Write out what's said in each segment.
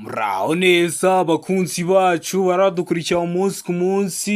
Muraho neza bakunzi bacu baradukurikira umunsi ku munsi.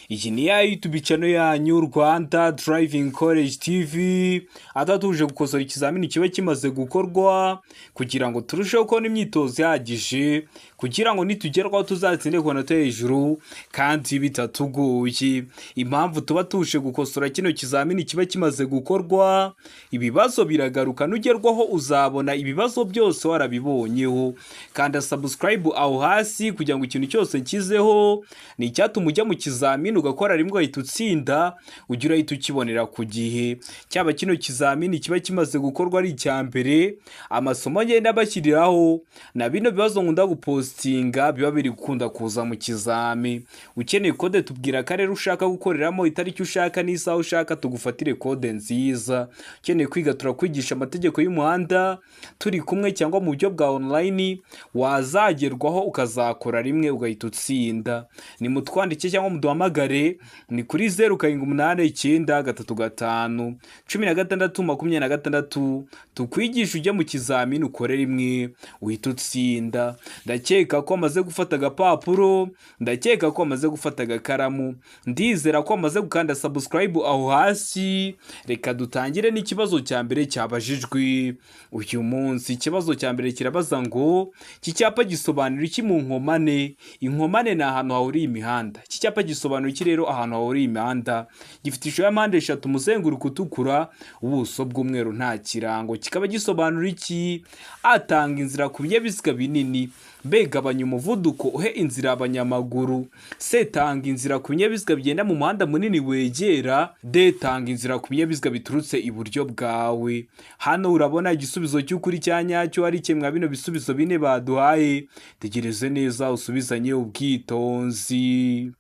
Iyi ni ya YouTube channel yanyu, Rwanda Driving College TV, atatuje gukosora ikizamini kiba kimaze gukorwa kugira ngo turusheho kubona imyitozo ihagije, kugira ngo nitugerwaho tuzatsinde ku manota hejuru kandi bitatugoye. Impamvu tuba tuje gukosora kino kizamini kiba kimaze gukorwa, ibibazo biragaruka, nugerwaho uzabona ibibazo byose warabibonyeho. Kanda subscribe aho hasi kugira ngo ikintu cyose nshyizeho ni icyatuma ujya mu kizamini ugakora rimwe ugahita utsinda, ujye urahita ukibonera ku gihe. Cyaba kino kizamini kiba kimaze gukorwa ari icya mbere, amasomo ngenda bashyiriraho na bino bibazo nkunda gupostinga biba biri gukunda kuza mu kizami. Ukeneye code, tubwira akarere ushaka gukoreramo, itariki ushaka n'isaha ushaka, tugufatire code nziza. Ukeneye kwiga, turakwigisha amategeko y'umuhanda turi kumwe cyangwa mu buryo bwa online, wazagerwaho ukazakora rimwe ugahita utsinda. Ni mutwandike cyangwa muduhamagare, ni kuri 0789351626, tukwigisha ujye mu kizamini ukore rimwe uhita utsinda. Ndakeka ko amaze gufata agapapuro, ndakeka ko amaze gufata agakaramu, ndizera ko amaze gukanda subscribe aho hasi. Reka dutangire n'ikibazo cya mbere cyabajijwe uyu munsi. Ikibazo cya mbere kirabaza ngo: iki cyapa gisobanura iki mu nkomane? Inkomane ni ahantu hahuriye imihanda. Iki cyapa gisobanura iki rero ahantu hahuriye imihanda? Gifite ishusho ya mpande eshatu, umuzenguruko utukura, ubuso bw'umweru, nta kirango. Kikaba gisobanura iki? Atanga inzira ku binyabiziga binini. B, gabanya umuvuduko uhe inzira abanyamaguru. C, tanga inzira ku binyabiziga bigenda mu muhanda munini wegera. D, tanga inzira ku binyabiziga biturutse iburyo bwawe. Hano urabona igisubizo cy'ukuri cya nyacyo ari kimwe bino bisubizo bine baduhaye. Tegereze neza usubizanye ubwitonzi.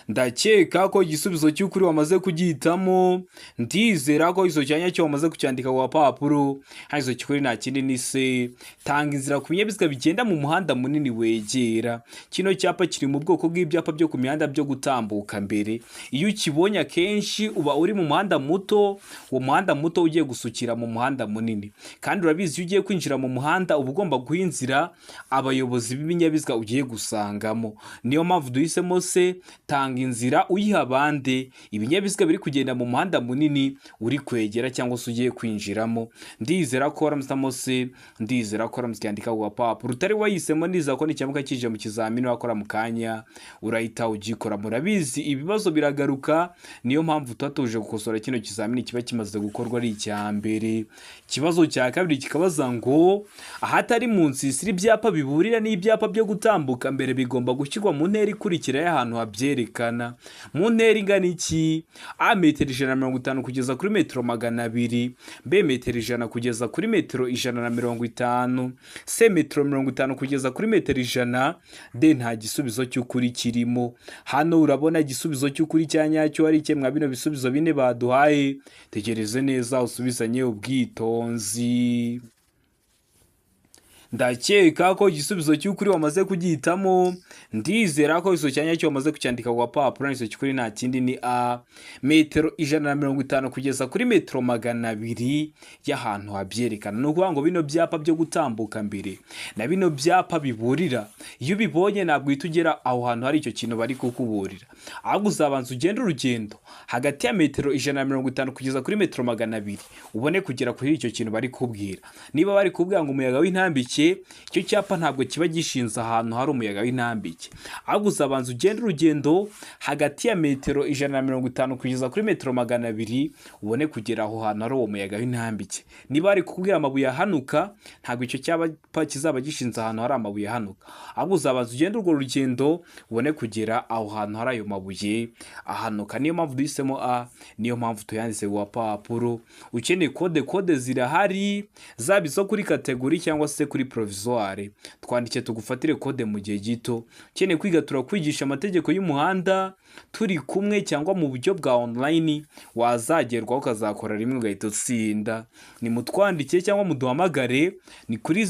Ndakeka ko igisubizo cy'ukuri wamaze kugihitamo, ndizera ko izo cyanya cyo wamaze kucyandika ku gapapuro. Hano izo cy'ukuri nta kindi ni C, tanga inzira ku binyabiziga bigenda mu muhanda munini wegera. Kino cyapa kiri mu bwoko bw'ibyapa byo ku mihanda byo gutambuka mbere. Iyo ukibonye akenshi uba uri mu muhanda muto, uwo muhanda muto ugiye gusukira mu muhanda munini, kandi urabizi, iyo ugiye kwinjira mu muhanda uba ugomba guha inzira abayobozi b'ibinyabiziga ugiye gusangamo. Niyo mpamvu duhisemo C, tanga inzira uyiha abandi, ibinyabiziga biri kugenda mu muhanda munini uri kwegera cyangwa se ugiye kwinjiramo. Ndizera ko waramutse C, ndizera ko waramutse yandika ku gapapuro. Utari wayihisemo, ndizera ko nicyamuka kije mu kizamini wakora mu kanya urahita ugikora. Murabizi, ibibazo biragaruka, niyo mpamvu tuba tuje gukosora kino kizamini kiba kimaze gukorwa ari icya mbere. Ikibazo cya kabiri kikabaza ngo: ahatari mu nsisiro, ibyapa biburira n'ibyapa byo gutambuka mbere bigomba gushyirwa mu ntera ikurikira y'ahantu habyerekana. Mu ntera ingana iki? A, metero 150 kugeza kuri metero 200. B, metero 100 kugeza kuri metero 150. C, metero 50 kugeza kuri metero 100. D, nta gisubizo cy'ukuri kirimo. Hano urabona igisubizo cy'ukuri cya nyacyo ari kimwe bino bisubizo bine baduhaye. Tegereze neza usubizanye ubwitonzi. Ndakeka ko igisubizo cy'ukuri wamaze kugihitamo, ndizera ko igisubizo cya nyacyo wamaze kucyandika ku gapapuro. Igisubizo cy'ukuri nta kindi ni A, metero 150 kugeza kuri metero 200 y'ahantu habyerekana. Ni ukuvuga ngo bino byapa byo gutambuka mbere na bino byapa biburira, iyo ubibonye ntabwo uhita ugera aho hantu hari icyo kintu bari kukuburira, ahubwo uzabanza ugende urugendo hagati ya metero 150 kugeza kuri metero 200, ubone kugera kuri icyo kintu bari kubwira. Niba bari kubwira ngo umuyaga w'intambike, icyo cyapa ntabwo kiba gishinze ahantu hari umuyaga w'intambike, ahubwo uzabanza ugende urugendo hagati ya metero 150 kugeza kuri metero 200, ubone kugera aho hantu hari uwo muyaga w'intambike. Niba bari kukubwira amabuye ahanuka, ntabwo icyo cyapa kizaba gishinze ahantu hari amabuye ahanuka, ahubwo uzabanza ugende urwo rugendo, ubone kugera aho hantu hari ayo mabuye ahanuka. Niyo mpamvu duhisemo A, niyo mpamvu tuyanditse ku gapapuro. Ukeneye code, code zirahari, zaba izo kuri catégorie cyangwa se kuri provisoire. Twandike tugufatire code mu gihe gito. Ukeneye kwiga, turakwigisha amategeko y'umuhanda turi kumwe cyangwa mu buryo bwa online, wazagerwaho ukazakora rimwe ugahita utsinda. Ni mutwandikiye cyangwa muduhamagare, ni kuri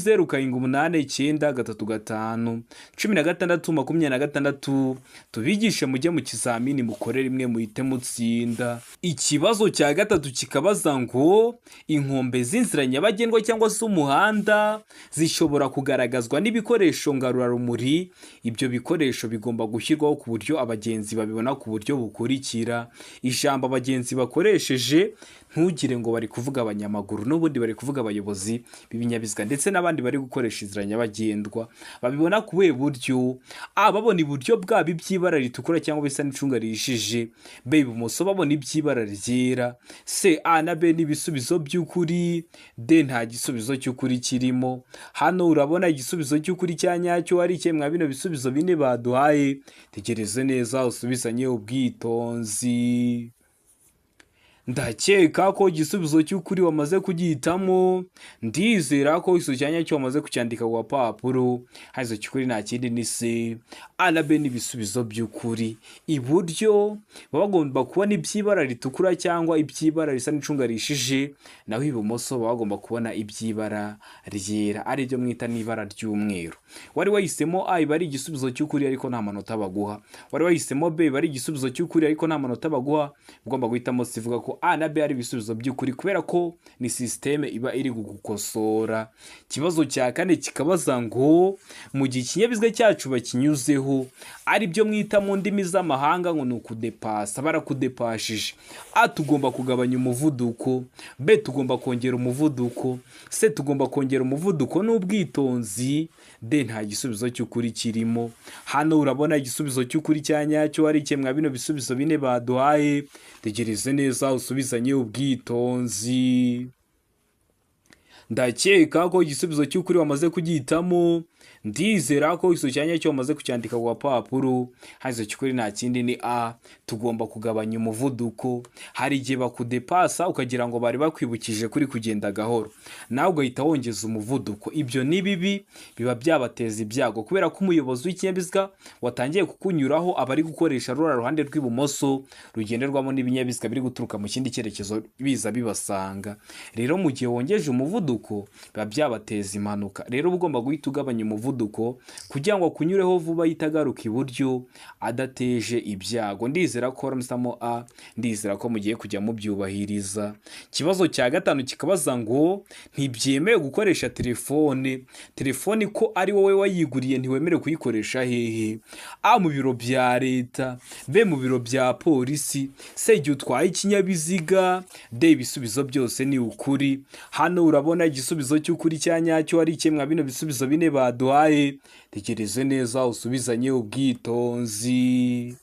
0789351626, tubigishe mujye mu kizamini mukore rimwe muhite mutsinda. Ikibazo cya gatatu kikabaza ngo: inkombe z'inzira nyabagendwa cyangwa se umuhanda zishyirwa mu ntera ingana iki? Zishobora kugaragazwa n'ibikoresho ngarurarumuri. Ibyo bikoresho bigomba gushyirwaho ku buryo abagenzi babibona ku buryo bukurikira. Ijambo abagenzi bakoresheje, ntugire ngo bari kuvuga abanyamaguru, n'ubundi bari kuvuga abayobozi b'ibinyabiziga ndetse n'abandi bari gukoresha inzira nyabagendwa. Babibona ku buhe buryo? A, babona iburyo bwabo iby'ibara ritukura cyangwa bisa n'icunga rihishije. B, ibumoso babona iby'ibara ryera. C, A na B ni ibisubizo by'ukuri. D, nta gisubizo cy'ukuri kirimo. Hano urabona igisubizo cy'ukuri cya nyacyo ari ikihe mwa bino bisubizo bine baduhaye? Tegereze neza usubizanye ubwitonzi. Ndakeka ko igisubizo cy'ukuri wamaze kugihitamo. Ndizera ko igisubizo cya nyacyo wamaze kucyandika ku gapapuro. Hano cy'ukuri nta kindi ni C, A na B ni ibisubizo by'ukuri. Iburyo baba bagomba kubona iby'ibara ritukura cyangwa iby'ibara risa n'icunga rihishije, naho ibumoso baba bagomba kubona iby'ibara ryera, aribyo mwita n'ibara ry'umweru. Wari wahisemo A, iba ari igisubizo cy'ukuri, ariko nta manota baguha. Wari wahisemo B, iba ari igisubizo cy'ukuri, ariko nta manota baguha. Ugomba guhitamo C, ivuga ko A na B ari ibisubizo by'ukuri, kubera ko ni sisiteme iba iri gukosora. Ikibazo cya kane kikabaza ngo mu gihe ikinyabiziga cyacu bakinyuzeho, ari byo mwita mu ndimi z'amahanga ngo ni ukudepasa, barakudepashije. A, tugomba kugabanya umuvuduko. B, tugomba kongera umuvuduko. C, tugomba kongera umuvuduko n'ubwitonzi. D, nta gisubizo cy'ukuri kirimo. Hano urabona igisubizo cy'ukuri cya nyacyo ari ikihe mwa bino bisubizo bine baduhaye? Tegereze neza usubizanye ubwitonzi. Ndakeka ko igisubizo cy'ukuri wamaze kugihitamo. Ndizera ko igisubizo cya nyacyo wamaze kucyandika ku gapapuro. Hano cy'ukuri nta kindi ni A, tugomba kugabanya umuvuduko. Hari igihe bakudepasa ukagira ngo bari bakwibukije kuri kugenda gahoro, nawe ugahita wongeza umuvuduko. Ibyo ni bibi, biba byabateza ibyago, kubera ko umuyobozi w'ikinyabiziga watangiye kukunyuraho aba ari gukoresha ruriya ruhande rw'ibumoso rugenderwamo n'ibinyabiziga biri guturuka mu kindi cyerekezo biza bibasanga. Rero mu gihe wongeje umuvuduko biba byabateza impanuka. Rero uba ugomba guhita ugabanya umuvuduko kugira ngo akunyureho vuba ahite agaruka iburyo adateje ibyago. Ndizera ko waramusamo A, ndizera ko mugiye kujya mubyubahiriza. Ikibazo cya gatanu kikabaza ngo ntibyemewe gukoresha telefone. Telefone ko ari wowe wayiguriye, ntiwemerewe kuyikoresha hehe? A, mu biro bya leta. B, mu biro bya polisi. C, igihe utwaye ikinyabiziga. D, ibisubizo byose ni ukuri. Hano urabona igisubizo cy'ukuri cya nyacyo ari ikihe mwa bino bisubizo bine baduhaye? Tekereze neza usubizanye ubwitonzi.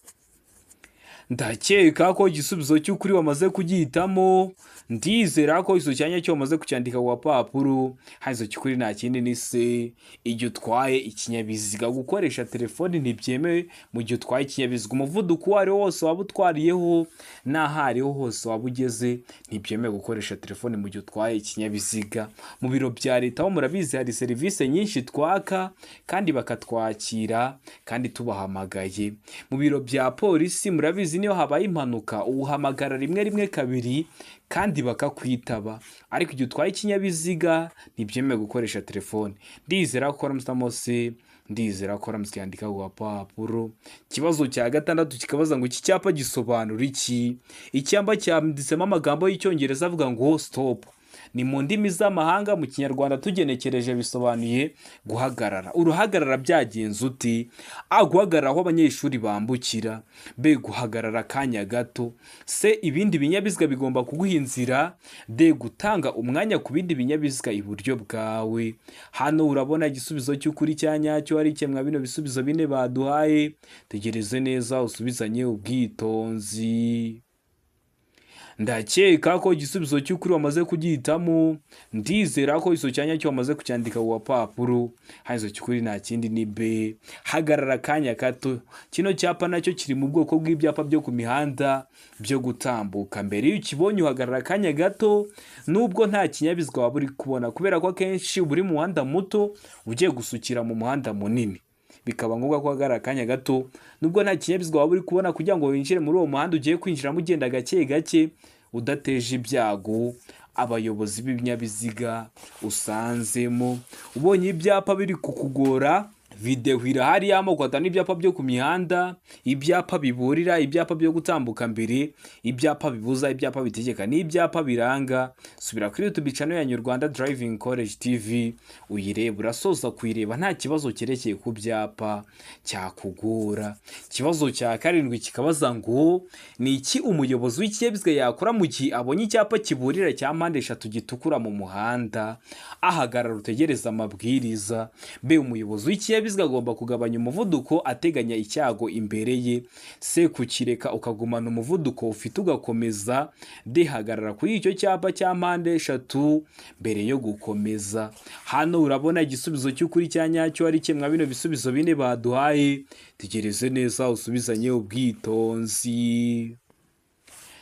Ndakeka ko igisubizo cy'ukuri wamaze kugihitamo. Ndizera ko igisubizo cya nyacyo wamaze kucyandika ku gapapuro. Hano cy'ukuri nta kindi ni C, igihe utwaye ikinyabiziga. Gukoresha telefoni ntibyemewe mu gihe utwaye ikinyabiziga. Umuvuduko uwo ari wo wose waba utwariyeho n'aho ariho hose waba ugeze, ntibyemewe gukoresha telefoni mu gihe utwaye ikinyabiziga. Mu biro bya leta ho murabizi hari serivisi nyinshi twaka kandi bakatwakira kandi tubahamagaye. Mu biro bya polisi murabizi niyo habaye impanuka uhamagara rimwe rimwe kabiri kandi bakakwitaba, ariko igihe utwaye ikinyabiziga ntibyemewe gukoresha telefone. Ndizera ko waramusamo C, ndizera ko waramutse yandika ku gapapuro. Ikibazo cya gatandatu kikabaza ngo iki cyapa gisobanura iki? Icyapa cyanditsemo amagambo y'Icyongereza avuga ngo "stop", ni mu ndimi z'amahanga. Mu Kinyarwanda tugenekereje bisobanuye guhagarara. Uruhagarara byagenze uti? A, guhagarara aho abanyeshuri bambukira. B, guhagarara akanya gato. C, ibindi binyabiziga bigomba kuguha inzira. D, gutanga umwanya ku bindi binyabiziga iburyo bwawe. Hano urabona igisubizo cy'ukuri cya nyacyo ari ikihe mwa bino bisubizo bine baduhaye? Tegereze neza usubizanye ubwitonzi. Ndakeka ko igisubizo cy'ukuri wamaze kugihitamo. Ndizera ko igisubizo cya nyacyo wamaze kucyandika ku gapapuro. Hano igisubizo cy'ukuri nta kindi ni B, hagarara akanya gato. Kino cyapa nacyo kiri mu bwoko bw'ibyapa byo ku mihanda byo gutambuka mbere. Iyo ukibonye uhagarara akanya gato nubwo nta kinyabiziga waba uri kubona, kubera ko akenshi uba uri mu muhanda muto ugiye gusukira mu muhanda munini, bikaba ngombwa ko uhagarara akanya gato nubwo nta kinyabiziga waba uri kubona, kugira ngo winjire muri uwo muhanda ugiye kwinjiramo ugenda gake gake udateje ibyago abayobozi b'ibinyabiziga usanzemo. Ubonye ibyapa biri kukugora. Videwo irahari y'amoko atanu y'ibyapa byo ku mihanda: ibyapa biburira, ibyapa byo gutambuka mbere, ibyapa bibuza, ibyapa bitegeka n'ibyapa biranga. Subira kuri YouTube channel ya Rwanda Driving College TV uyirebe. Urasoza kuyireba nta kibazo cyerekeye ku byapa cyakugora. Ikibazo cya karindwi kikabaza ngo: ni iki umuyobozi w'ikinyabiziga yakora mu gihe abonye icyapa kiburira cya mpande eshatu gitukura mu muhanda? Ahagarara utegereza amabwiriza. B, umuyobozi w'ikinyabiziga agomba kugabanya umuvuduko ateganya icyago imbere ye. C, kukireka ukagumana umuvuduko ufite ugakomeza. D, hagarara kuri icyo cyapa cya mpande eshatu mbere yo gukomeza. Hano urabona igisubizo cy'ukuri cya nyacyo ari kimwe bino bisubizo bine baduhaye. Tegereze neza usubizanye ubwitonzi.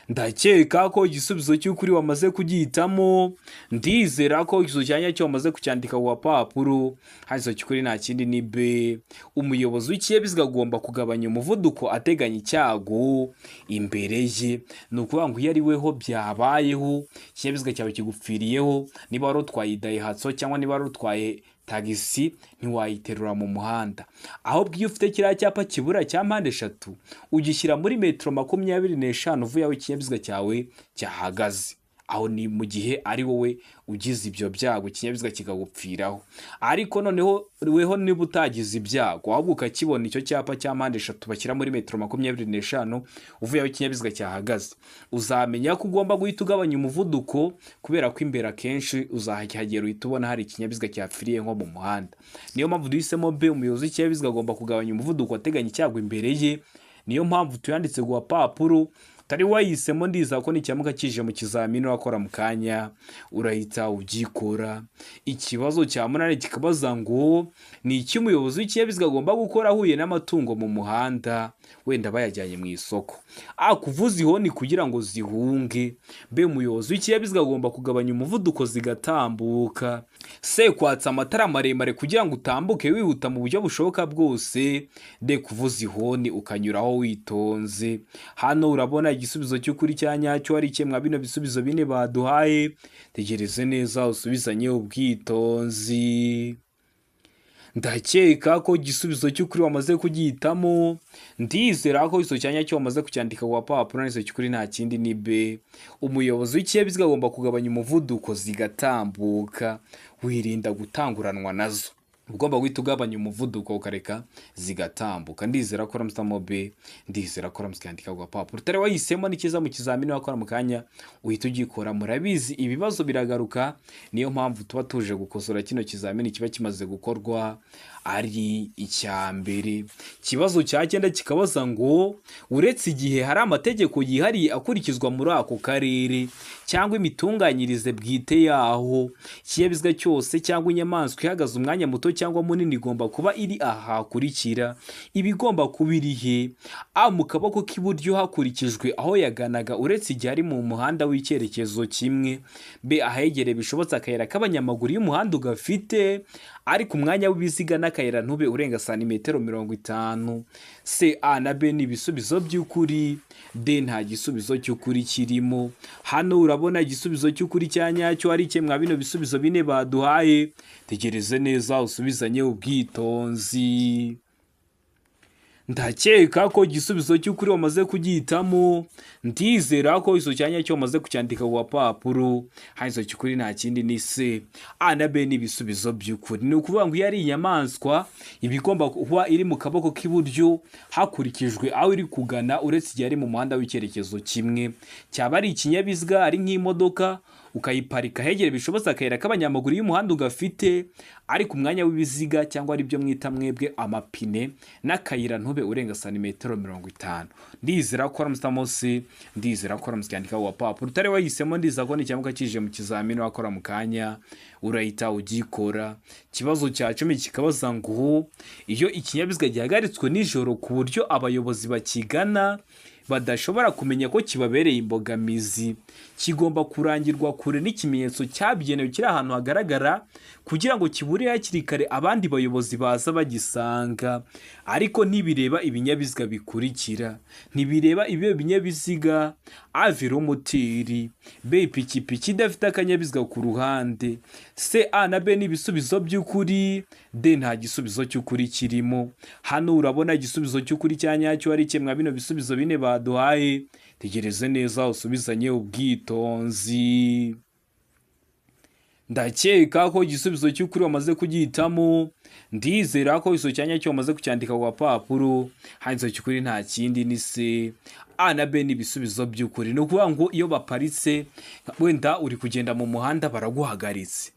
Ndakeka ko igisubizo cy'ukuri wamaze kugihitamo. Ndizera ko igisubizo cya nyacyo wamaze kucyandika ku gapapuro. Hano cy'ukuri nta kindi ni B, umuyobozi w'ikinyabiziga agomba kugabanya umuvuduko ateganya icyago imbere ye. Ni ukuvuga ngo iyo ari weho byabayeho, ikinyabiziga cyawe kigupfiriyeho, niba wari utwaye Daihatsu cyangwa niba wari utwaye tagisi, ntiwayiterura mu muhanda. Ahubwo iyo ufite kiriya cyapa kibura cya mpande eshatu, ugishyira muri metero 25 uvuye aho ikinyabiziga cyawe cyahagaze. Aho ni mu gihe ari wowe ugize ibyo byago, ikinyabiziga kikagupfiraho. Ariko noneho weho niba utagize ibyago, ahubwo ukakibona icyo cyapa cya mpande eshatu bashyira muri metero 25 uvuye aho ikinyabiziga cyahagaze, uzamenya ko ugomba guhita ugabanya umuvuduko, kubera ko imbere akenshi uzahagera uhita ubona hari ikinyabiziga cyapfiriye nko mu muhanda. Niyo mpamvu duhisemo B, umuyobozi w'ikinyabiziga agomba kugabanya umuvuduko ateganya icyago imbere ye. Niyo mpamvu tuyanditse ku gapapuro. Utari wayihisemo, ndizera ko nikiramuka kije mu kizamini urakora mu kanya urahita ugikora. Ikibazo cya munani kikabaza ngo: ni iki umuyobozi w'ikinyabiziga agomba gukora ahuye n'amatungo mu muhanda, wenda bayajyanye mu isoko? A, kuvuza ihoni kugira ngo zihunge. B, umuyobozi w'ikinyabiziga agomba kugabanya umuvuduko zigatambuka. C, kwatsa amatara maremare kugira ngo utambuke wihuta mu buryo bushoboka bwose. D, kuvuza ihoni ukanyuraho witonze. Hano urabona igisubizo cy'ukuri cya nyacyo ari kimwe bino bisubizo bine baduhaye. Tegereze neza usubizanye ubwitonzi. Ndakeka ko igisubizo cy'ukuri wamaze kugihitamo. Ndizera ko igisubizo cya nyacyo wamaze kucyandika ku gapapuro. N'igisubizo cy'ukuri nta kindi ni B, umuyobozi w'ikinyabiziga agomba kugabanya umuvuduko zigatambuka, wirinda gutanguranwa nazo. Ugomba guhita ugabanya umuvuduko ukareka zigatambuka. Ndizera ko uramusitamo B, ndizera ko uramusikandika ku gapapuro. Utari wahisemo, ni cyiza mu kizamini wakora mu kanya uhita ugikora. Murabizi, ibibazo biragaruka, niyo mpamvu tuba tuje gukosora kino kizamini kiba kimaze gukorwa ari icya mbere. Ikibazo cya cyenda kikabaza ngo: uretse igihe hari amategeko yihariye akurikizwa muri ako karere cyangwa imitunganyirize bwite yaho, ikinyabiziga cyose cyangwa inyamaswa ihagaze umwanya muto cyangwa munini igomba kuba iri aha hakurikira. Iba igomba kuba iri he? A, mu kaboko k'iburyo hakurikijwe aho yaganaga, uretse igihe ari mu muhanda w'icyerekezo kimwe. B, ahegereye bishobotse akayira k'abanyamaguru iyo umuhanda ugafite, ariko umwanya w'ibiziga n'akayira ntube urenga santimetero 50. C, A na B ni ibisubizo by'ukuri. D, nta gisubizo cy'ukuri kirimo. Hano urabona igisubizo cy'ukuri cya nyacyo ari kimwe bino bisubizo bine baduhaye. Tegereze neza usubizanye ubwitonzi. Ndakeka ko igisubizo cy'ukuri wamaze kugihitamo. Ndizera ko igisubizo cya nyacyo wamaze kucyandika ku gapapuro. Hano igisubizo cy'ukuri nta kindi ni C, A na B ni ibisubizo by'ukuri. Ni ukuvuga ngo iyo ari inyamaswa, iba igomba kuba iri mu kaboko k'iburyo hakurikijwe aho iri kugana, uretse igihe ari mu muhanda w'icyerekezo kimwe. Cyaba ari ikinyabiziga, ari nk'imodoka, ukayiparika hegereye bishobotse akayira k'abanyamaguru iyo umuhanda ugafite, ariko umwanya w'ibiziga cyangwa ari byo mwita mwebwe amapine n'akayira ntube urenga santimetero 50. Ndizera ko waramutse C, ndizera ko waramutse cyandika ku gapapuro. Utari wahisemo, ndizera ko nikiramuka kije mu kizamini wakora mu kanya urahita ugikora. Ikibazo cya 10 kikabaza ngo: iyo ikinyabiziga gihagaritswe nijoro ku buryo abayobozi bakigana badashobora kumenya ko kibabereye imbogamizi. Kigomba kurangirwa kure n'ikimenyetso cyabigenewe kiri ahantu hagaragara kugira ngo kiburire hakiri kare abandi bayobozi baza bagisanga. Ariko ntibireba ibinyabiziga bikurikira, ntibireba ibyo binyabiziga: A velomoteri, B ipikipiki idafite akanyabiziga ku ruhande, C A na B ni ibisubizo by'ukuri, D nta gisubizo cy'ukuri kirimo. Hano urabona igisubizo cy'ukuri cya nyacyo ari kimwe bino bisubizo bine baduhaye. Tegereze neza usubizanye ubwitonzi. Ndakeka ko igisubizo cy'ukuri wamaze kugihitamo. Ndizera ko igisubizo cya nyacyo wamaze kucyandika ku gapapuro. Handitse cy'ukuri nta kindi ni C, A na B ni ibisubizo by'ukuri. Ni ukuvuga ngo iyo baparitse, wenda uri kugenda mu muhanda baraguhagaritse,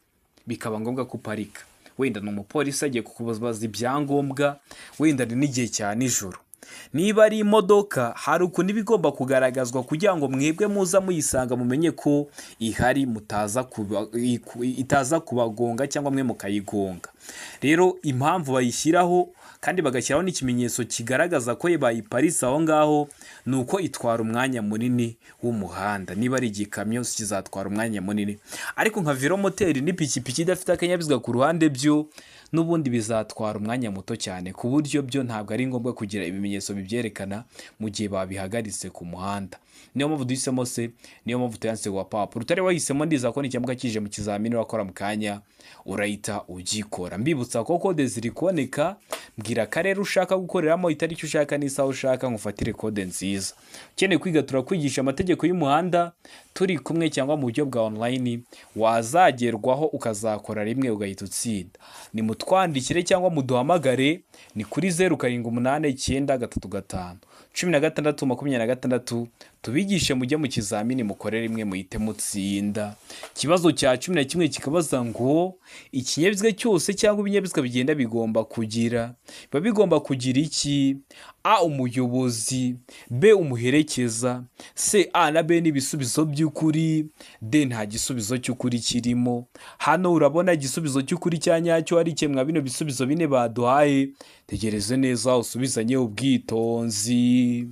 bikaba ngombwa ko uparika, wenda ni umupolisi agiye kukubaza ibyangombwa, wenda ni n'igihe cya nijoro. Niba ari imodoka, hari ukuntu iba igomba kugaragazwa kugira ngo mwebwe muza muyisanga mumenye ko ihari, mutaza kuba, itaza kubagonga cyangwa mwe mukayigonga. Rero impamvu bayishyiraho kandi bagashyiraho n'ikimenyetso kigaragaza ko bayiparitse aho ngaho ni uko itwara umwanya munini w'umuhanda. Niba ari igikamyo kizatwara umwanya munini, ariko nka velomoteri n'ipikipiki idafite akanyabiziga ku ruhande byo n'ubundi bizatwara umwanya muto cyane, ku buryo byo ntabwo ari ngombwa kugira ibimenyetso bibyerekana mu gihe babihagaritse ku muhanda. Niyo mpamvu duhisemo C, niyo mpamvu tuyanditse ku gapapuro. Utari wahisemo, ndiza ko nicyamuka kije mu kizamini wakora mu kanya urahita ugikora. Mbibutsa ko kode ziri kuboneka. Mbwira akarere ushaka gukoreramo, itariki ushaka n'isaha ushaka, ngufatire kode nziza. Ukeneye kwiga, turakwigisha amategeko y'umuhanda turi kumwe cyangwa mu buryo bwa online, wazagerwaho ukazakora rimwe ugahita utsinda. Nimutwandikire cyangwa muduhamagare, ni kuri 0789351626, tubigishe mujye mu kizamini mukore rimwe muhite mutsinda. Ikibazo cya 11 kikabaza ngo ikinyabiziga cyose cyangwa ibinyabiziga bigenda bigomba kugira, biba bigomba kugira iki? A umuyobozi, B umuherekeza, C A na B ni ibisubizo by'ukuri, D nta gisubizo cy'ukuri kirimo. Hano urabona igisubizo cy'ukuri cya nyacyo ari kimwe bino bisubizo bine baduhaye. Tegereze neza usubizanye ubwitonzi.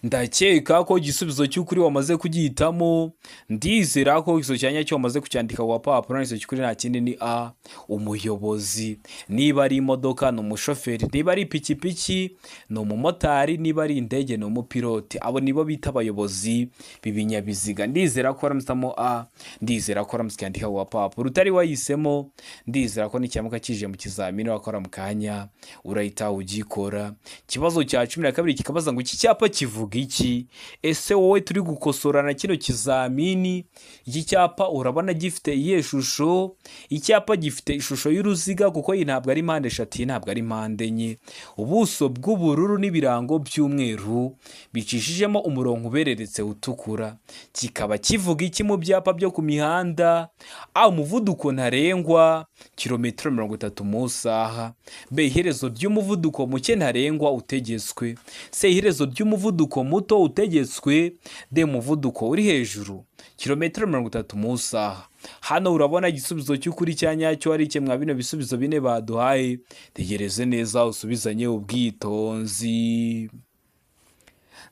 Ndakeka ko igisubizo cy'ukuri wamaze kugihitamo. Ndizera ko igisubizo cya nyacyo wamaze kucyandika ku gapapuro. Igisubizo cy'ukuri nta kindi ni A umuyobozi. Niba ari imodoka ni umushoferi, niba ari ipikipiki ni umumotari, niba ari indege ni umupiloti. Abo nibo bita abayobozi b'ibinyabiziga. Ndizera ko waramusamo A, ndizera ko waramutse ucyandika ku gapapuro. Utari wahisemo, ndizera ko nicyamuka kije mu kizamini wakora mu kanya urahita ugikora. Ikibazo cya 12 kikabaza ngo iki cyapa kivuga iki? Ese wowe turi gukosorana kino kizamini, iki cyapa urabona gifite iyihe shusho? Icyapa gifite ishusho y'uruziga, kuko iyi ntabwo ari mpande eshatu, iyi ntabwo ari mpande enye. Ubuso bw'ubururu n'ibirango by'umweru bicishijemo umurongo ubereretse utukura. Kikaba kivuga iki mu byapa byo ku mihanda? A umuvuduko ntarengwa kilometero 30 mu isaha, B iherezo ry'umuvuduko muke ntarengwa utegetswe, C iherezo ry'umuvuduko muto utegetswe, D umuvuduko uri hejuru kilometero 30 mu isaha. Hano urabona igisubizo cy'ukuri cya nyacyo ari kimwe bino bisubizo bine baduhaye. Tegereze neza usubizanye ubwitonzi.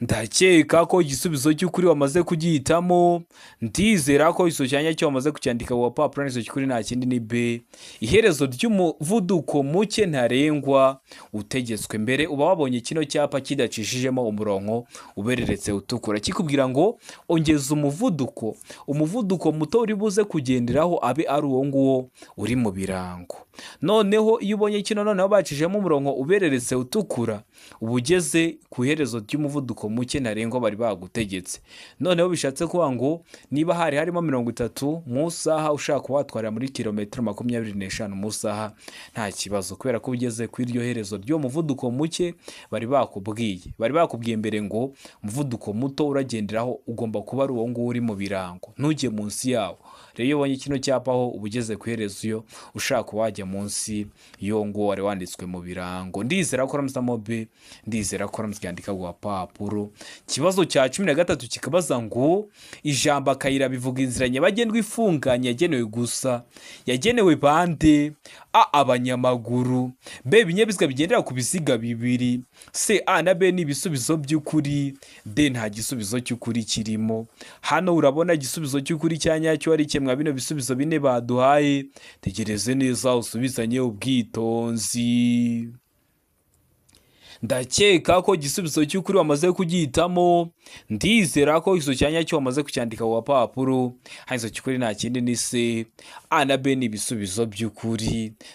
Ndakeka ko igisubizo cy'ukuri wamaze kugihitamo. Ndizera ko igisubizo cya nyacyo wamaze kucyandika ku gapapuro. Igisubizo cy'ukuri nta kindi ni B iherezo ry'umuvuduko muke ntarengwa utegetswe. Mbere uba wabonye kino cyapa kidacishijemo umurongo ubereretse utukura, kikubwira ngo ongeza umuvuduko, umuvuduko muto uri buze kugenderaho abe ari uwo nguwo uri mu birango. Noneho iyo ubonye kino noneho bacishijemo umurongo ubereretse utukura, uba ugeze ku iherezo ry'umuvuduko muke ntarengwa bari bagutegetse. Noneho bishatse kuvuga ngo niba hari harimo 30 mu isaha, ushaka kuba watwarira muri kilometero 25 mu isaha nta kibazo, kubera ko ugeze ku iryo herezo ry'uwo muvuduko muke bari bakubwiye. Bari bakubwiye mbere ngo umuvuduko muto uragenderaho ugomba kuba ari uwo nguwo uri mu birango, ntujye munsi yawo. Rero iyo ubonye kino cyapa aho uba ugeze ku iherezo, iyo ushaka kuba wajya munsi y'uwo nguwo wari wanditswe mu birango. Ndizera ko uramusamo B, ndizera ko uramutse ucyandika ku gapapuro. gapapuro. Ikibazo cya 13 kikabaza ngo ijambo akayira bivuga inzira nyabagendwa ifunganye yagenewe gusa, yagenewe bande? A, abanyamaguru, B, ibinyabiziga bigendera ku biziga bibiri, C, A na B ni ibisubizo by'ukuri, D, nta gisubizo cy'ukuri kirimo. Hano urabona igisubizo cy'ukuri cya nyacyo ari kimwe bino bisubizo bine baduhaye. Tegereze neza usubizanye ubwitonzi. Ndakeka ko igisubizo cy'ukuri wamaze kugihitamo, ndizera ko igisubizo cya nyacyo wamaze kucyandika ku gapapuro. Hano igisubizo cy'ukuri nta kindi ni C, A na B ni ibisubizo by'ukuri.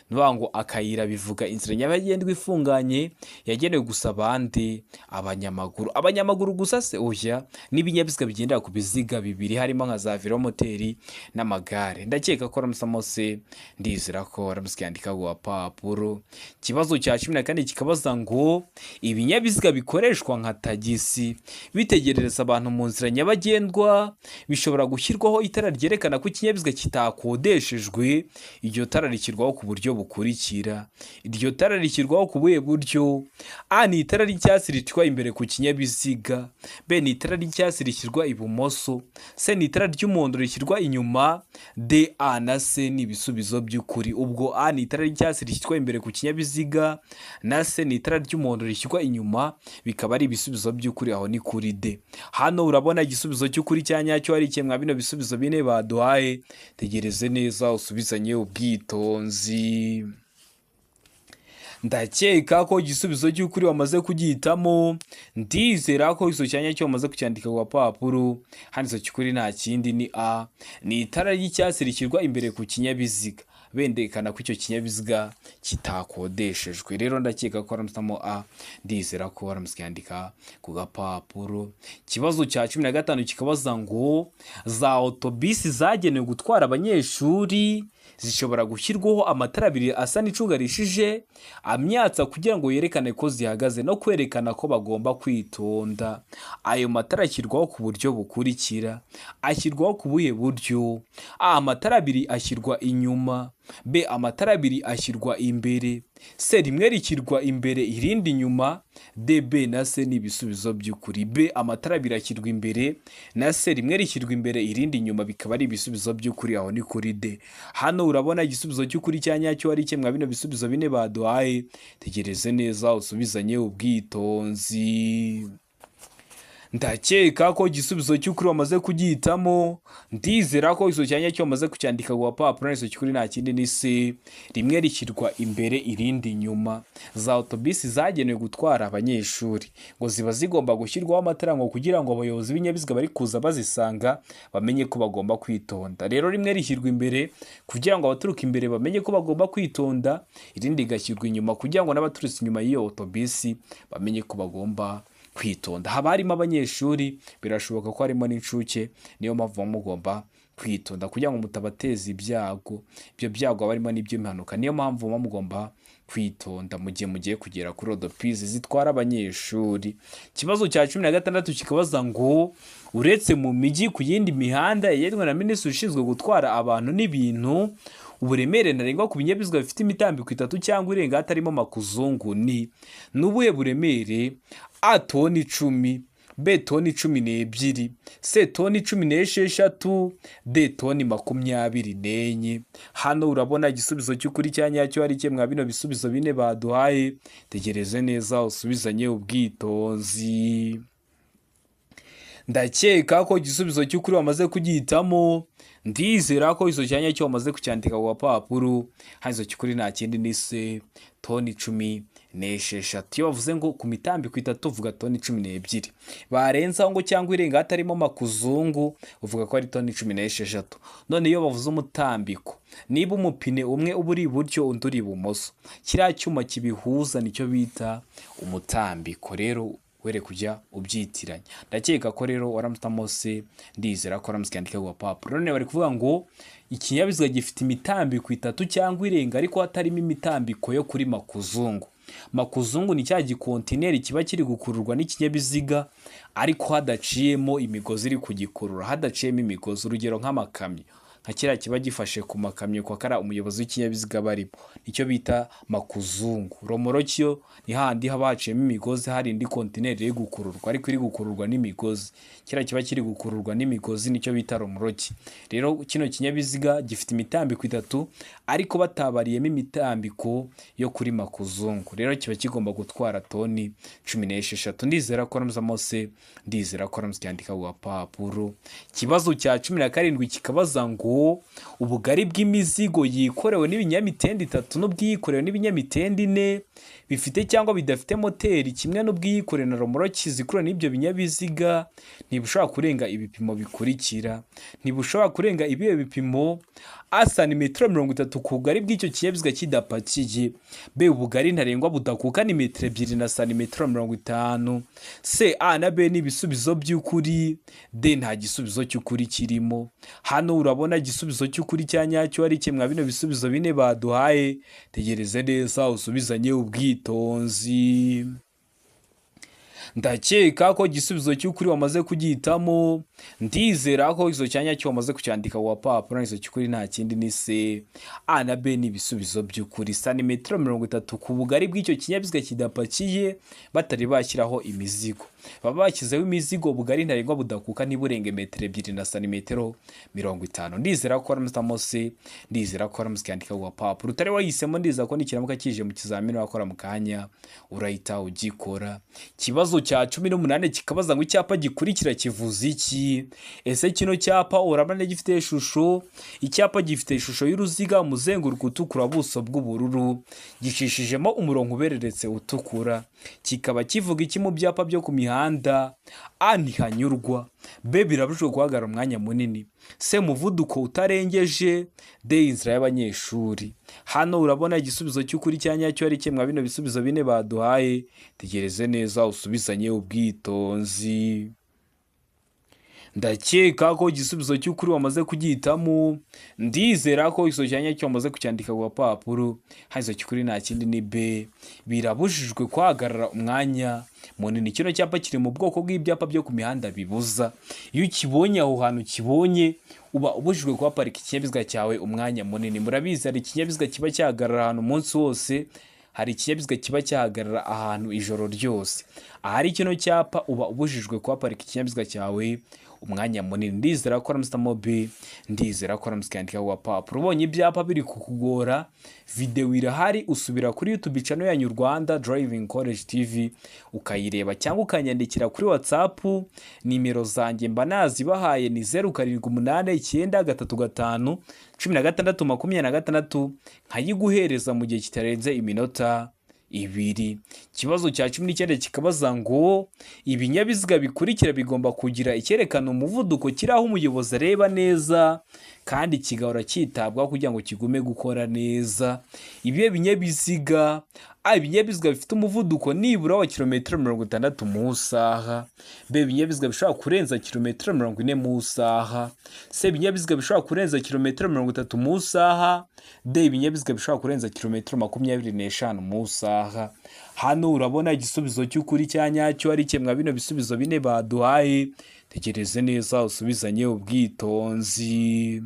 Ni ukuvuga ngo akayira bivuga inzira nyabagendwa ifunganye yagenewe gusa abandi abanyamaguru. Abanyamaguru gusa se? Oya, n'ibinyabiziga bigendera ku biziga bibiri harimo nka za velomoteri n'amagare. Ndakeka ko waramusamo C, ndizera ko waramutse ukiyandika ku gapapuro. Ikibazo cya 14 kikabaza ngo ibinyabiziga bikoreshwa nka tagisi bitegerereza abantu mu nzira nyabagendwa bishobora gushyirwaho itara ryerekana ko ikinyabiziga kitakodeshejwe. Iryo tara rishyirwaho ku buryo bukurikira. Iryo tara rishyirwaho ku buhe buryo? A, ni itara ry'icyatsi rishyirwa imbere ku kinyabiziga, B, ni itara ry'icyatsi rishyirwa ibumoso, C, ni itara ry'umuhondo rishyirwa inyuma, D, A na C ni ibisubizo by'ukuri. Ubwo A ni itara ry'icyatsi rishyirwa imbere ku kinyabiziga na C ni itara ry'umuhondo rishyirwa inyuma, bikaba ari ibisubizo by'ukuri. Aho ni kuri D. Hano urabona igisubizo cy'ukuri cya nyacyo ari kimwe bino bisubizo bine baduhaye. Tegereze neza usubizanye ubwitonzi. Ndakeka ko igisubizo cy'ukuri wamaze kugihitamo, ndizera ko igisubizo cya nyacyo wamaze kucyandika ku gapapuro. Hano igisubizo cy'ukuri nta kindi ni A, ni itara ry'icyatsi rishyirwa imbere ku kinyabiziga bendekana ko icyo kinyabiziga kitakodeshejwe. Rero ndakeka ko waramusamo A, ndizera ko waramutse ukiyandika ku gapapuro. Ikibazo cya 15 kikabaza ngo za otobisi zagenewe gutwara abanyeshuri zishobora gushyirwaho amatara abiri asa n'icunga rishije amyatsa kugira ngo yerekane ko zihagaze no kwerekana ko bagomba kwitonda. Ayo matara ashyirwaho ku buryo bukurikira. Ashyirwaho ku buhe buryo? A, amatara abiri ashyirwa inyuma, B, amatara abiri ashyirwa imbere, C, rimwe rishyirwa imbere irindi inyuma, D, B na C ni ibisubizo by'ukuri. B, amatara abiri ashyirwa imbere na C, rimwe rishyirwa imbere irindi inyuma, bikaba ari ibisubizo by'ukuri. Aho ni kuri D. Hano urabona igisubizo cy'ukuri cya nyacyo ari kimwe bino bisubizo bine baduhaye. Tegereze neza usubizanye ubwitonzi. Ndakeka ko igisubizo cy'ukuri wamaze kugihitamo, ndizera ko igisubizo cya nyacyo wamaze kucyandika ku gapapuro. Igisubizo cy'ukuri nta kindi ni C, rimwe rishyirwa imbere irindi inyuma. Za otobisi zagenewe gutwara abanyeshuri ngo ziba zigomba gushyirwaho amatara ngo kugira ngo abayobozi b'ibinyabiziga bari kuza bazisanga bamenye ko bagomba kwitonda. Rero rimwe rishyirwa imbere kugira ngo abaturuka imbere bamenye ko bagomba kwitonda, irindi rigashyirwa inyuma kugira ngo n'abaturutse inyuma y'iyo otobisi bamenye ko bagomba kwitonda. Haba harimo abanyeshuri, birashoboka ko harimo n'incuke, niyo mpamvu muba mugomba kwitonda kugira ngo mutabateza ibyago. Ibyo byago haba harimo n'iby'impanuka, niyo mpamvu muba mugomba kwitonda mu gihe mugiye kugera kuri otobisi zitwara abanyeshuri. Ikibazo cya 16 kikabaza ngo uretse mu mijyi, ku yindi mihanda yagenwe na minisitiri ushinzwe gutwara abantu n'ibintu, uburemere ntarengwa ku binyabiziga bifite imitambiko itatu cyangwa irenga hatarimo makuzungu ni ubuhe buremere? A, toni 10, B, toni 12, C, toni 16, D, toni 24. Hano urabona igisubizo cy'ukuri cya nyacyo ari kimwe bino bisubizo bine baduhaye. Tegereze neza usubizanye ubwitonzi. Ndakeka ko igisubizo cy'ukuri wamaze kugihitamo, ndizera ko igisubizo cya nyacyo wamaze kucyandika ku gapapuro. Hano igisubizo cy'ukuri nta kindi ni C, toni 16. Iyo bavuze ngo ku mitambiko itatu uvuga toni 12, barenzaho ngo cyangwa irenga hatarimo makuzungu uvuga ko ari toni 16. None iyo bavuze umutambiko, niba umupine umwe uba uri iburyo undi uri ibumoso, kiriya cyuma kibihuza nicyo bita umutambiko. Rero were kujya ubyitiranya. Ndakeka ko rero waramutamo C, ndizera ko waramutse ukandika ku gapapuro. None bari kuvuga ngo ikinyabiziga gifite imitambiko itatu cyangwa irenga ariko hatarimo imitambiko yo kuri makuzungu. Makuzungu ni cya gikontineri kiba kiri gukururwa n'ikinyabiziga ariko hadaciyemo imigozi iri kugikurura, hadaciyemo imigozi, urugero nk'amakamyo. nka kiriya kiba gifashe ku makamyo kwa kariya umuyobozi w'ikinyabiziga aba arimo, nicyo bita makuzungu. Romoroki yo ni hahandi haba haciyemo imigozi, hari indi kontineri iri gukururwa ariko iri gukururwa n'imigozi, kiriya kiba kiri gukururwa n'imigozi nicyo bita romoroki. Rero kino kinyabiziga gifite imitambiko itatu ariko batabariyemo imitambiko yo kuri makuzungu, rero kiba kigomba gutwara toni 16. Ndizera ko mose, ndizera ko cyandika ku gapapuro. Ikibazo cya 17 kikabaza ngo ubugari bw'imizigo yikorewe n'ibinyamitende itatu n'ubwiyikorewe n'ibinyamitende ine bifite cyangwa bidafite moteri kimwe n'ubwiyikorewe na romoroki zikuruwe n'ibyo binyabiziga ntibushobora kurenga ibipimo bikurikira. Ntibushobora kurenga ibihe bipimo? A, santimetero 30 ku bugari bw'icyo kinyabiziga kidapakiye. B, ubugari ntarengwa budakuka ni metero 2 na santimetero 50. C, A na B ni ibisubizo by'ukuri. D, nta gisubizo cy'ukuri kirimo. Hano urabona igisubizo cy'ukuri cya nyacyo ari kimwe bino bisubizo bine baduhaye. Tegereze neza usubizanye ubwitonzi. Ndakeka ko igisubizo cy'ukuri wamaze kugihitamo. Ndizera ko izo cyanya cyo wamaze kucyandika ku gapapuro. Izo cy'ukuri nta kindi ni C, A na B ni ibisubizo by'ukuri. Santimetero 30 ku bugari bw'icyo kinyabiziga kidapakiye batari bashyiraho imizigo. Baba bashyizeho imizigo, ubugari ntarengwa budakuka ntiburenge metero 2 na santimetero 50. Ndizera ko waramutse se, ndizera ko waramutse cyandika ku gapapuro. Utari wahisemo, ndizera ko nikiramuka kije mu kizamini wakora mu kanya urahita ugikora. Ikibazo cya 18 kikabaza ngo icyapa gikurikira kivuze iki? Ese kino cyapa urabona gifite ishusho? Icyapa gifite ishusho y'uruziga, umuzenguruko utukura, ubuso bw'ubururu, gicishijemo umurongo ubereretse utukura, kikaba kivuga iki mu byapa byo ku mihanda? A, ntihanyurwa. B, birabujijwe guhagarara umwanya munini. C, umuvuduko utarengeje. D, inzira y'abanyeshuri. Hano urabona igisubizo cy'ukuri cya nyacyo ari kimwe bino bisubizo bine baduhaye. Tegereze neza usubizanye ubwitonzi. Ndakeka ko igisubizo cy'ukuri wamaze kugihitamo. Ndizera ko igisubizo cya nyacyo wamaze kucyandika ku gapapuro. Hano cy'ukuri nta kindi ni B, birabujijwe guhagarara umwanya munini. Kino cyapa kiri mu bwoko bw'ibyapa byo ku mihanda bibuza. Iyo ukibonye aho hantu ukibonye, uba ubujijwe kuhaparika ikinyabiziga cyawe umwanya munini. Murabizi, hari ikinyabiziga kiba cyahagarara ahantu umunsi wose, hari ikinyabiziga kiba cyahagarara ahantu ijoro ryose. Ahari kino cyapa uba ubujijwe kuhaparika ikinyabiziga cyawe umwanya munini. Ndizera ko aramutse B, ndizera ko aramutse yandika ku gapapuro. Ubonye ibyapa biri kukugora, videwo irahari, usubira kuri YouTube channel yanyu Rwanda Driving College TV ukayireba, cyangwa ukanyandikira kuri WhatsApp. Nimero zanjye mba nazibahaye, ni 0789351626, nkayiguhereza mu gihe kitarenze iminota 2. Ikibazo cya 19 kikabaza ngo ibinyabiziga bikurikira bigomba kugira icyerekana umuvuduko kiri aho umuyobozi areba neza kandi kigahora cyitabwaho kugira ngo kigume gukora neza. Ibihe binyabiziga? A, ibinyabiziga bifite umuvuduko nibura wa kilometero 60 mu isaha. B, ibinyabiziga bishobora kurenza kilometero 40 mu isaha. C, ibinyabiziga bishobora kurenza kilometero 30 mu isaha. D, ibinyabiziga bishobora kurenza kilometero 25 mu isaha. Hano urabona igisubizo cy'ukuri cya nyacyo ari kimwe bino bisubizo bine baduhaye. Tegereze neza usubizanye ubwitonzi.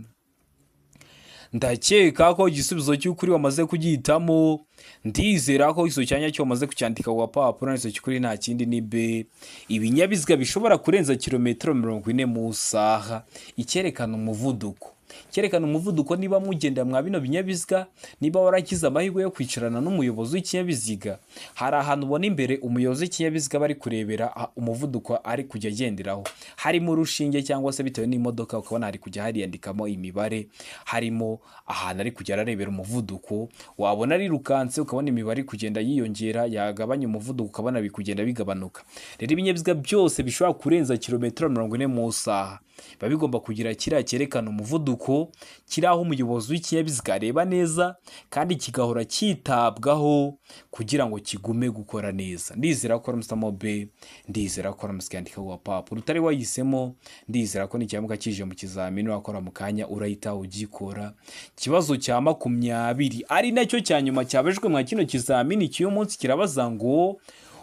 Ndakeka ko igisubizo cy'ukuri wamaze kugihitamo. Ndizera ko igisubizo cya nyacyo wamaze kucyandika ku gapapuro. Igisubizo cy'ukuri nta kindi ni B, ibinyabiziga bishobora kurenza kilometero 40 mu isaha. Icyerekana umuvuduko, cyerekana umuvuduko, niba mugenda mwa bino binyabiziga, niba waragize amahirwe yo kwicarana n'umuyobozi w'ikinyabiziga, hari ahantu ubona imbere umuyobozi w'ikinyabiziga bari kurebera umuvuduko ari kujya agenderaho, harimo urushinge cyangwa se bitewe n'imodoka ukabona hari kujya hariyandikamo imibare, harimo ahantu ari kujya ararebera umuvuduko. Wabona arirukanse ukabona imibare iri kugenda yiyongera, yagabanya umuvuduko ukabona biri kugenda bigabanuka. Rero ibinyabiziga byose bishobora kurenza kilometero 40 mu isaha biba bigomba kugira kiriya cyerekana umuvuduko kiri aho umuyobozi w'ikinyabiziga areba neza kandi kigahora cyitabwaho kugira ngo kigume gukora neza. Ndizera ko aramusamo B, ndizera ko aramusigaye yandika ku gapapuro. Utari wahisemo, ndizera ko nikiramuka kije mu kizamini wakora mu kanya urahita ugikora. Ikibazo cya 20 ari nacyo cya nyuma cyabajijwe mwa kino kizamini cy'uyu munsi kirabaza ngo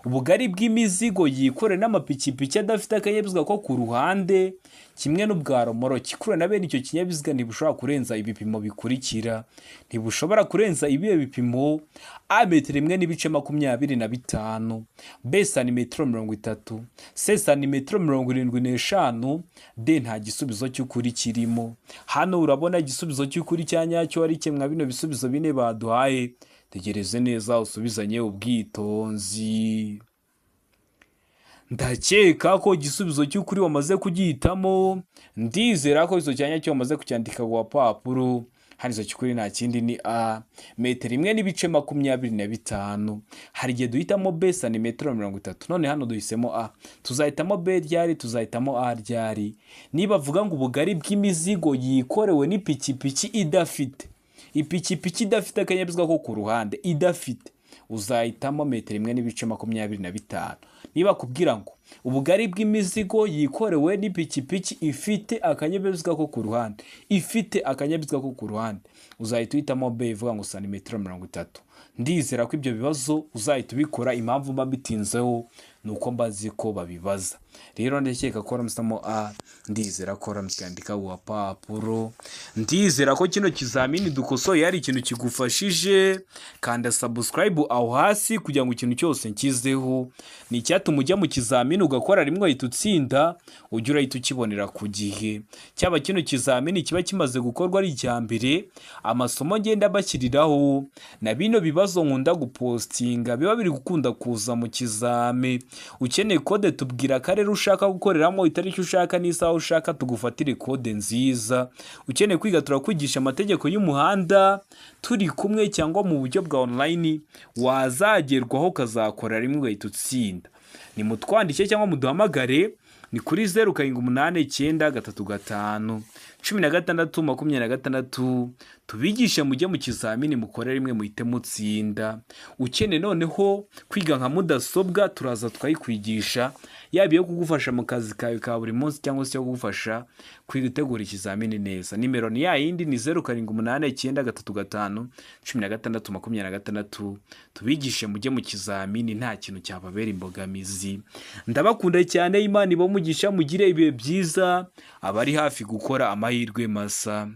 Ubugari bw'imizigo yikorewe n'amapikipiki adafite akanyabiziga ko ku ruhande kimwe n'ubwa romoroki ikuruwe na bene icyo kinyabiziga ntibushobora kurenza ibipimo bikurikira. Ntibushobora kurenza ibihe bipimo? A, metero 1.25, B, santimetero 30, C, santimetero 75, D, nta gisubizo cy'ukuri kirimo. Hano urabona igisubizo cy'ukuri cya nyacyo ari kimwe bino bisubizo bine baduhaye. Tegereze neza, usubizanye ubwitonzi. Ndakeka ko igisubizo cy'ukuri wamaze kugihitamo. Ndizera ko icyo cyanya cyo wamaze kucyandika ku gapapuro. Hano icyo cy'ukuri nta kindi ni A, metero 1.25. Hari igihe duhitamo B, santimetero 30. None hano duhisemo A. Tuzahitamo B ryari? Tuzahitamo A ryari? Niba avuga ngo ubugari bw'imizigo yikorewe n'ipikipiki idafite, ipikipiki idafite akanyabiziga ko ku ruhande idafite, uzahitamo metero 1.25. Niba kubwira ngo ubugari bw'imizigo yikorewe n'ipikipiki ifite akanyabiziga ko ku ruhande, ifite akanyabiziga ko ku ruhande, uzahita uhitamo B ivuga ngo santimetero 30. Ndizera ko ibyo bibazo uzahita ubikora. Impamvu mba mbitinzeho ni uko mbazi ko babibaza. Rero ndakeka ko waramusamo A. Ndizera ko waramusyandika ku gapapuro. Ndizera ko kino kizamini dukosoye hari ikintu kigufashije. Kanda subscribe aho hasi kugira ngo ikintu cyose nkizeho ni icyatuma ujya mu kizamini ugakora rimwe uhita utsinda, ujye urahita ukibonera ku gihe. Cyaba kino kizamini kiba kimaze gukorwa ari icya mbere, amasomo ngenda bashyiriraho na bino bibazo nkunda gupostinga biba biri gukunda kuza mu kizami. Ukeneye kode, tubwira akarere ushaka gukoreramo, itariki ushaka n'isaha ushaka, tugufatire kode nziza. Ukeneye kwiga, turakwigisha amategeko y'umuhanda turi kumwe cyangwa mu buryo bwa online, wazagerwaho ukazakora rimwe ugahita utsinda. Nimutwandike cyangwa muduhamagare, ni kuri 0789351626, tubigishe mujye mu kizamini mukore rimwe muhite mutsinda. Ukeneye noneho kwiga nka mudasobwa, turaza tukayikwigisha, yaba iyo kugufasha mu kazi kawe ka buri munsi cyangwa se iyo kugufasha kwitegura ikizamini neza. Nimero ni ya yindi, ni 0789351626, tubigishe mujye mu kizamini nta kintu cyababera imbogamizi. Ndabakunda cyane, Imana ibamugisha, mugire ibihe byiza, abari hafi gukora amahirwe masa.